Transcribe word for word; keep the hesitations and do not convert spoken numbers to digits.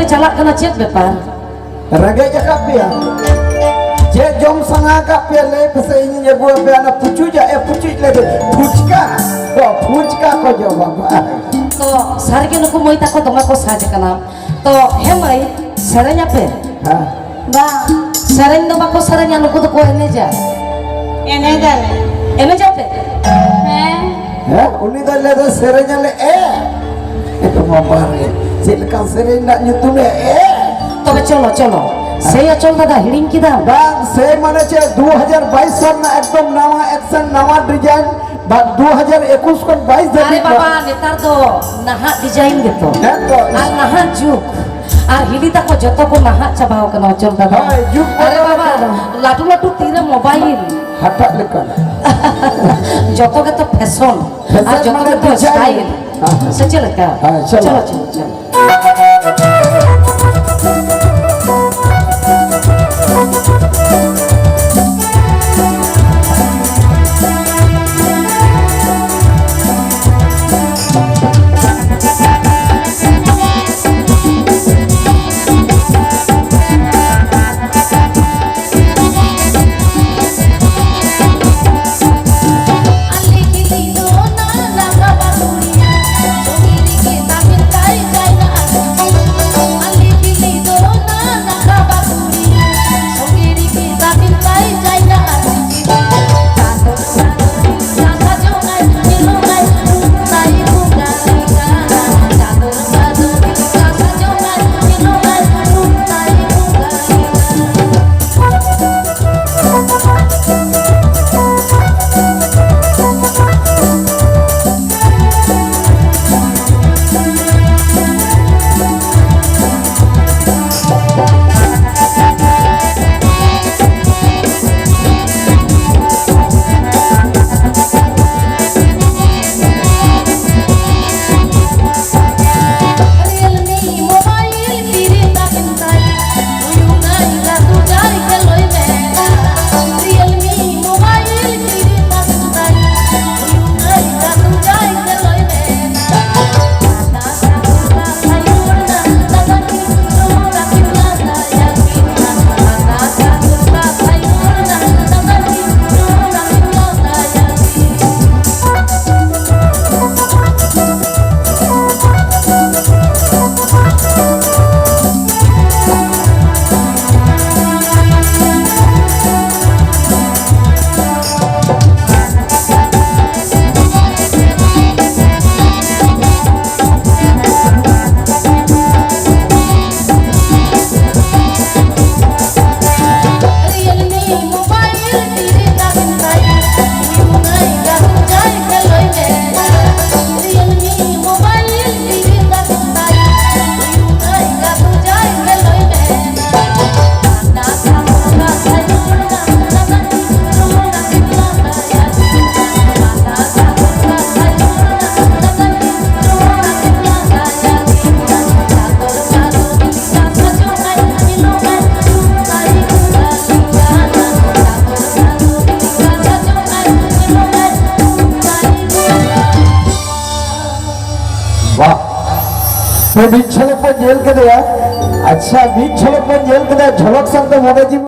ᱪᱟᱞᱟᱜ ᱠᱟᱱᱟ, ᱪᱮᱫ ᱵᱮᱯᱟᱨ? ᱨᱮᱸᱜᱮᱡ ᱟᱠᱟᱫ ᱯᱮᱭᱟ? ᱪᱮᱫ ᱡᱚᱢ ᱥᱟᱱᱟ ᱟᱠᱟᱫ ᱯᱮᱭᱟ? ᱞᱟᱹᱭ ᱯᱮᱥᱮ, ᱤᱧᱤᱧ ᱟᱹᱜᱩ ᱟᱯᱮᱭᱟ ᱚᱱᱟ ᱯᱩᱪᱩᱡᱟᱜ᱾ ᱮ, ᱯᱩᱪᱩᱡ ᱞᱟᱹᱭ ᱫᱟᱹᱧ, ᱯᱷᱩᱪᱠᱟ᱾ ᱚ, ᱯᱷᱩᱪᱠᱟ ᱠᱚ ᱡᱚᱢᱟ᱾ ᱛᱚ, ᱥᱟᱹᱨᱤᱜᱮ ᱱᱩᱠᱩ ᱢᱟᱹᱭ ᱛᱟᱠᱚ ᱫᱚᱢᱮ ᱠᱚ ᱥᱟᱡᱽ ᱟᱠᱟᱱᱟ᱾ ᱛᱚ, ᱦᱮᱸ ᱢᱟᱹᱭ, ᱥᱮᱨᱮᱧ ᱟᱯᱮ? ᱦᱮᱸ᱾ ᱵᱟᱝ, ᱥᱮᱨᱮᱧ ᱫᱚ ᱵᱟᱠᱚ ᱥᱮᱨᱮᱧᱟ, ᱱᱩᱠᱩ ᱫᱚᱠᱚ ᱮᱱᱮᱡᱟ᱾ ᱮᱱᱮᱡᱟᱞᱮ᱾ ᱮᱱᱮᱡᱟᱯᱮ? ᱦᱮᱸ᱾ ᱦᱮᱸ, ᱩᱱᱤ ᱫᱚ ᱞᱟᱹᱭ ᱫᱚ ᱥᱮᱨᱮᱧ ᱟᱞᱮ, ᱮ᱾ ᱵᱟᱵᱟ ᱨᱮ, ᱪᱮᱫ ᱞᱮᱠᱟ ᱥᱮᱨᱮᱧ ᱨᱮᱱᱟᱜ ᱧᱩᱛᱩᱢ ᱮ, ᱮ᱾ ᱛᱚᱵᱮ ᱪᱚᱞᱚ, ᱪᱚᱞᱚ᱾ ᱥᱮᱭ ᱚᱪᱚᱞ ᱫᱟᱫᱟ, ᱦᱤᱲᱤᱧ ᱠᱮᱫᱟᱢ? ᱵᱟᱝ, ᱥᱮ ᱢᱟᱱᱮ ᱪᱮᱫ, ᱫᱩ ᱦᱟᱡᱟᱨ ᱵᱟᱭᱤᱥ ᱥᱟᱞ ᱨᱮᱱᱟᱜ ᱮᱠᱫᱚᱢ ᱱᱟᱣᱟ action, ᱱᱟᱣᱟ design, ᱵᱟ, ᱫᱩ ᱦᱟᱡᱟᱨ ᱮᱠᱩᱥ ᱠᱷᱚᱱ ᱵᱟᱭᱤᱥ ᱟᱨᱮ ᱫᱷᱟᱹᱵᱤᱡ ᱵᱟᱵᱟ, ᱱᱮᱛᱟᱨ ᱫᱚ ᱱᱟᱦᱟᱜ design ᱜᱮᱛᱚ᱾ ᱦᱮᱸ ᱛᱚ᱾ ᱟᱨ ᱱᱟᱦᱟᱜ ᱡᱩᱜᱽ᱾ ᱟᱨ ᱦᱤᱞᱤ ᱛᱟᱠᱚ ᱡᱚᱛᱚ ᱠᱚ ᱱᱟᱦᱟᱜ ᱪᱟᱵᱟᱣ ᱠᱟᱱᱟ, ᱚᱪᱚᱞ ᱫᱟᱫᱟ᱾ ᱦᱳᱭ, ᱡᱩᱜᱽ ᱟᱨᱮ ᱵᱚᱫᱚᱞ ᱵᱟᱵᱟ, ᱟᱠᱟᱱᱟ᱾ ᱞᱟᱹᱴᱩ ᱞᱟᱹᱴᱩ ᱛᱤᱨᱮ mobile᱾ ᱦᱟᱴᱟᱜ ᱞᱮᱠᱟᱱ᱾ ᱡᱚᱛᱚ ᱜᱮᱛᱚ fashion᱾ Fashion ᱟᱨ ᱡᱚᱛᱚ ᱢᱟᱱᱮ ᱜᱮᱛᱚ design᱾ Style᱾ ᱦᱮᱸ᱾ ᱥᱮ ᱪᱮᱫ ᱞᱮᱠᱟ? ᱦᱮᱸ, ᱪᱚᱞᱚ᱾ ᱪᱚᱞᱚ, ᱪᱚᱞᱚ, ᱪᱚᱞᱚ᱾ ᱵᱟᱦ᱾ ᱛᱚ, ᱢᱤᱫ ᱡᱷᱚᱞᱚᱠ ᱵᱚᱱ ᱧᱮᱞ ᱠᱮᱫᱮᱭᱟ᱾ ᱟᱪᱪᱷᱟ, ᱢᱤᱫ ᱡᱷᱚᱞᱚᱠ ᱵᱚᱱ ᱧᱮᱞ ᱠᱮᱫᱟ, ᱡᱷᱚᱞᱚᱠ ᱥᱟᱶᱛᱮ ᱢᱚᱱᱮ ᱡᱤᱣᱤ